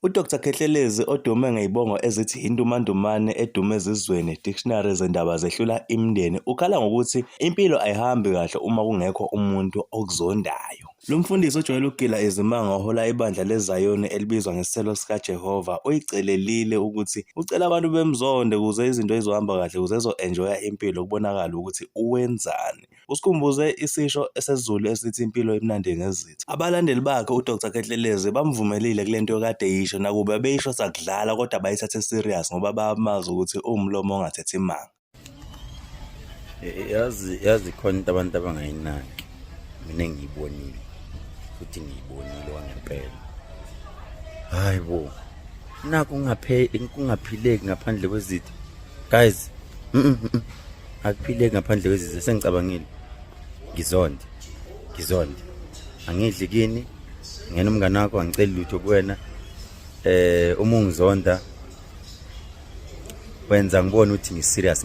UDr Khehlelezi odume ngezibongo ezithi Indumandumane edume ezizweni, Dictionary zendaba zehlula imindeni, ukhala ngokuthi impilo ayihambi kahle uma kungekho umuntu okuzondayo. Lo mfundisi ojwayele ukugila izimanga ohola ibandla leZayoni elibizwa ngeSithelo sikaJehova uyicelelile ukuthi ucela abantu bemzonde ukuze izinto izohamba kahle ukuze ezo-enjoya impilo kubonakale ukuthi uwenzani. Usikhumbuze isisho esesiZulu esithi impilo imnandi ngezitha. Abalandeli bakhe uDr Khehlelezi bamvumelile kule nto kade eyisho nakuba beyisho sakudlala kodwa bayithathe serious ngoba bayamazi ukuthi uwumlomo ongathethi manga. Yazi khona into abantu abangayinaki, mina engiyibonile futhi ngiyibonile wangempela. Hayi bo, nakho kungaphileki ngaphandle kwezitha guys. Akuphileki ngaphandle kwezitha. Sengicabangile, ngizonde ngizonde, angidli kini ngena umngane wakho, angiceli lutho kuwena. Uma ungizonda wenza ngibone ukuthi ngi-serious.